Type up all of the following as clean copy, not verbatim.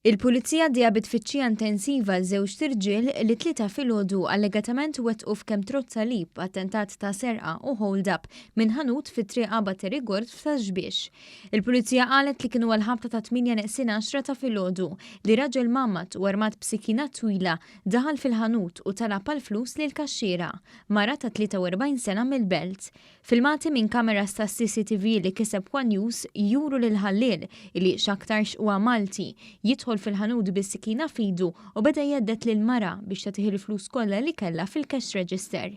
Il-Pulizija għaddejja bi tfittxija intensiva għal żewġt irġiel li t-Tlieta filgħodu allegatament wettqu f'kemm trodd salib attentat ta' serqa u hold-up minn ħanut fi Triq Abate Rigord f'Ta' Xbiex. Il-Pulizija qalet li kienu għall-ħabta ta' tmienja neqsin għaxra ta' filgħodu li raġel mgħammad u armat b'sikkina twila daħal fil-ħanut u talab għall-flus lill-kaxxiera, mara ta' 43 sena mill-Belt. Filmati minn kameras tas-CCTV li kiseb one News juru lill-ħalliel, li x'aktarx huwa Malti, jidħol fil-ħanut bis-sikkina f'idu u beda jhedded lill-mara biex tagħtih il-flus kollha li kellha fil-cash register.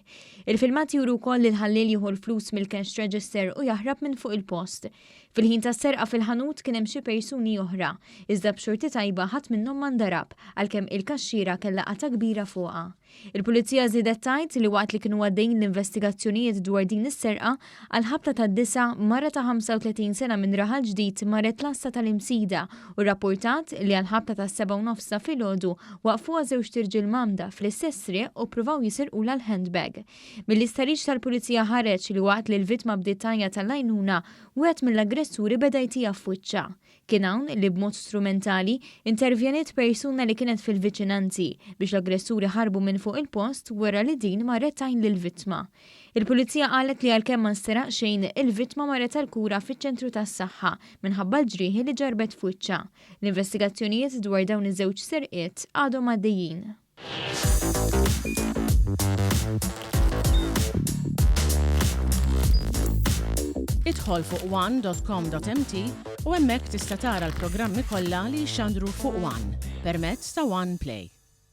Il-filmati juru wkoll lill-ħalliel jieħu l-flus mill-cash register u jaħrab minn fuq il-post. Fil-ħin tas-serqa fil-ħanut kien hemm xi persuni oħra, iżda b'xorti tajba ħadd minnhom ma ndarab, għalkemm il-kaxxiera kellha qatgħa kbira fuqha. Il-Pulizija żiedet tgħid li waqt li kienu għaddejjin l-investigazzjonijiet dwar din is-serqa, għall-ħabta tad-disgħa, mara ta' 35 sena minn Raħal Ġdid marret l-għassa tal-Imsida u rrappurtat li għall-ħabta tas-sebgħa u nofs ta' filgħodu waqqfuha żewġt irġiel mgħammda fl-istess triq u ppruvaw jisirqulha l-handbag. Mill-istħarriġ tal-Pulizija ħareġ li waqt li l-vittma bdiet tgħajjat għall-għajnuna, wieħed mill-aggressuri beda jtiha f'wiċċha. Kien hawn li b'mod strumentali intervjeniet persuna li kienet fil-viċinanzi biex l-aggressuri ħarbu minn fuq il-post wara li din marret tgħin lill-vittma. Il-Pulizija qalet li għalkemm ma nsteraq xejn, il-vittma marret għall-kura fiċ-ċentru tas-saħħa minħabba l-ġrieħi li ġarrbet f'wiċċha. L-investigazzjonijiet dwar dawn iż-żewġ serqiet għadhom għaddejjin. Idħol fuq one.com.mt u hemmhekk tista' tara l-programmi kollha li jixxandru fuq One permezz ta' One Play.